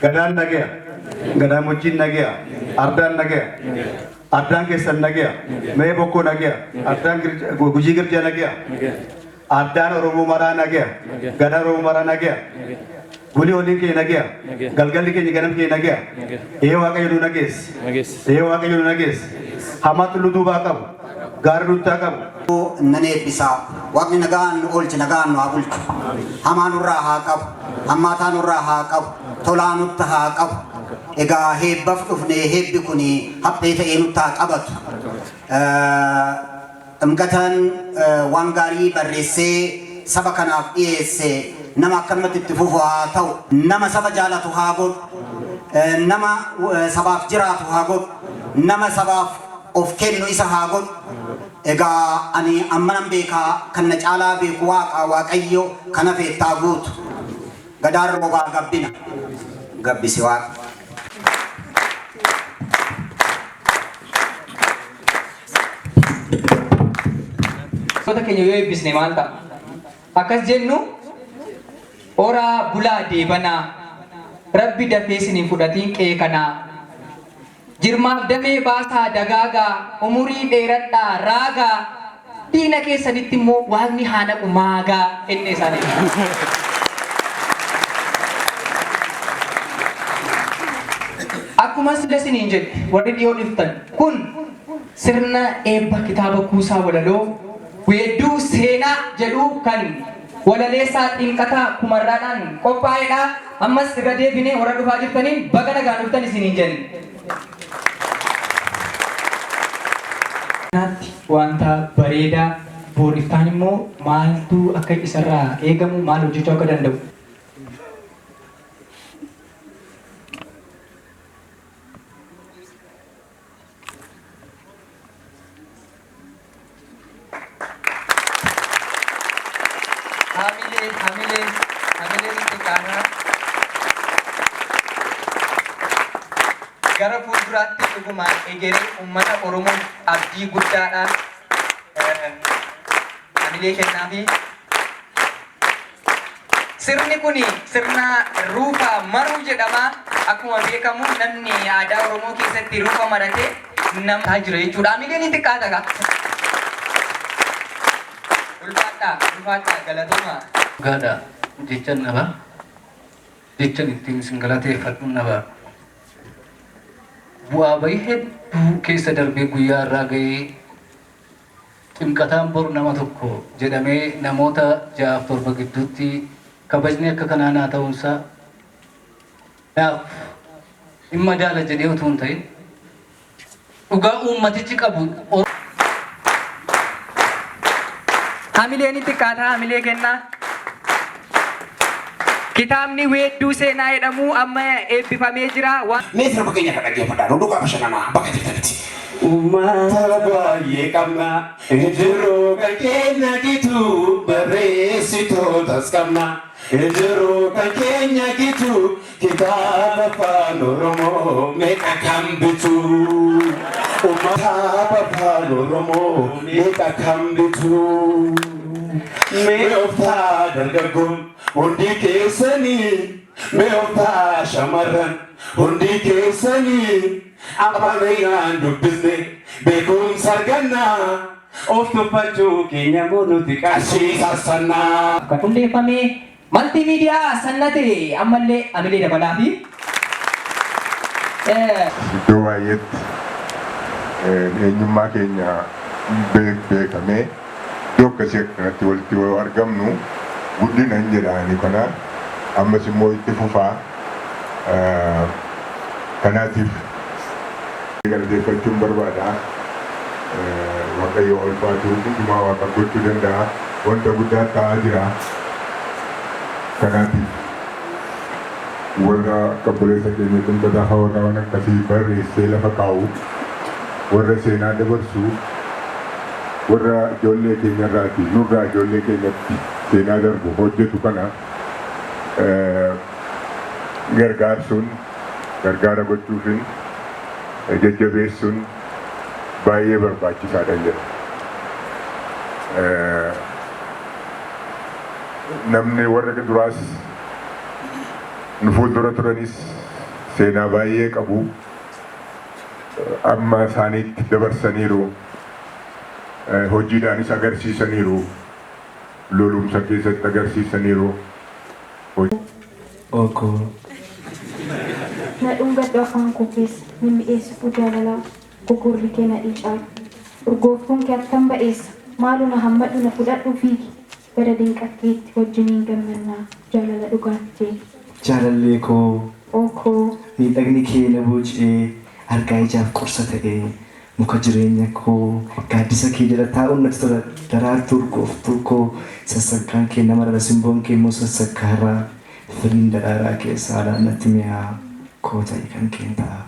Gadaan nagaya. Gadaamojjiin nagaya. Ardaan nagaya. Ardaan keessan nagaya. Mee bokkoo nagaya. Ardaan Gujii Girjaa nagaya. Ardaan Oromoo maraa nagaya. Gadaan Oromoo maraa nagaya. Bulii oliin keenya nagaya. Galgalli keenya ganam keenya nagaya. Ee Waaqayyo nu nageessi. Ee Waaqayyo nu nageessi. Hamaa tulluu duubaa qabu. Gaara duttaa qabu. Nan eebbisaa. Waaqni nagaan nu oolche, nagaan nu haa bulchu. Hamaa nurraa haa qabu. Hammaataa nurraa haa qabu. Tolaa nutti haa qabu. Egaa heebbaf dhufne, heebbi kun haphee ta'ee nutti haa qabatu. Ximqatan waan gaarii barreessee saba kanaaf dhiyeesse, nama akkanumatti itti fufu haa ta'u. Nama saba jaalatu haa godhu. Nama sabaaf jiraatu haa godhu. Nama sabaaf of kennu isa haa godhu. Egaa ani ammanan beekaa, kan na caalaa beeku Waaqa. Waaqayyo kana feettaa guutu. Gadaan roobaa gabbina. Gabbisi Waaqa. Keenya yoo eebbisne maal ta'a? Akkas jennu: horaa bulaa deebanaa, Rabbi dafee isin fudhatiin qe'ee kanaa. Jirmaaf damee baasaa dagaagaa, umurii dheeradhaa raagaa, diina keessanitti immoo Waaqni haa naqu maagaa enne isaanii. Akkuma sila isiniin jedhe, warri dhiyoo dhuftan, kun sirna eebba kitaaba kuusaa walaloo Weedduu Seenaa jedhu kan walaleessaa Xinqataa Kumarraadhaan qophaa'edha. Ammas irra deebinee warra dhufaa jirtaniin baga nagaan dhuftan isiniin jenna. Kanaatti wanta bareedaa boor iftaan immoo maaltu akka isarraa eegamu, maal hojjechuu akka danda'u. Hamilee, hamilee, hamilee xiqqaanaa. Gara fuulduraatti dhugumaan egeree uummata Oromoo abdii guddaadhaan hamilee kennaafi. Sirni kun sirna ruufa maruu jedhama. Akkuma beekamu namni aadaa Oromoo keessatti ruufa maratee nama jira jechuudha. Hamileen ni xiqqaata kaa. Ulfaadhaa, ulfaadhaa, galatooma. Dhugaadha, jechan dhaba. Jechan ittiin isin galateeffadhu dhaba. Bu'aa bahii hedduu keessa darbee guyyaa irraa ga'ee, Ximqataan bor nama tokko jedhamee namoota ja'aaf torba gidduutti kabajni akka kanaa naa ta'uunsaa naaf hin madaala jedhee utuu hin ta'in, dhugaa uummatichi qabu. Hamilee ni xiqqaata, hamilee kennaa. Kitaabni Weedduu Seenaa jedhamu amma eebbifamee jira. Waan Mee sirba keenya kan dhaggeeffadhaa, duukaa bashannanaa bakka jirtanitti. Uummata baay'ee qabna, injiruu kan keenya gitu, barreessitootas qabna. Injiruu kan keenya gitu, kitaaba Afaan Oromoo meeqa kan bitu? Kitaaba Afaan Oromoo meeqa kan bitu? Mee oftaa dargaggoon hundi keessanii, mee oftaa shamarran hundi keessanii, afaan keenyaan dubbisne beekumsa argannaa. Of tuffachuu keenya moo nuti qarshii sassannaa? Kan hundeeffame maltiimiidiyaa Sannate ammallee hamilee dabalaa fi Iddoo baay'eetti eenyummaa keenya beekamee iddoo akkasii akkanatti walitti yoo argamnu guddina hin jedhaani. Kana ammas immoo itti fufaa. Kanaatiif galateeffachuun barbaada. Waaqayyo ulfaatu, hundumaa Waaqa gochuu danda'a. Wanta guddaa ta'aa jira. Kanaatiif warra akka obboleessa keenya Ximqataa fa'aa, warra waan akkasii barreessee lafa kaa'u, warra seenaa dabarsu, warra ijoollee keenyarraati nurraa ijoollee keenyatti seenaa darbu hojjetu kana gargaarsuun, gargaara gochuufin jajjabeessuun baay'ee barbaachisaadha jedha. Namni warra duraas nu fuuldura turanis Seenaa baay'ee qabu. Amma isaaniitti dabarsaniiru. Hojiidhaanis agarsiisaniiru. Lolumsa keessatti agarsiisaniiru. Ookoo. Na dhungadhu afaan koo keessa mimmi'eessituu jaalalaa gogorri kee na dhiicaa urgooftuun kee akkam ba'eessa maaloo na hammadhu na fudhadhu fiigi gara dinqatteetti wajjiniin gammannaa jaalala dhugaatti. Jaalallee koo. Ookoo. Miidhagni kee na booji'ee argaa ijaaf qorsa ta'ee muka jireenya koo gaaddisa kee jala taa'uun natti tola daraartuu urgooftuu koo sassakkaan kee nama rara simboon kee immoo sassakkaarraa firiin daraaraa keessa haalaan natti mi'aa koo ta'i kan keen ta'a.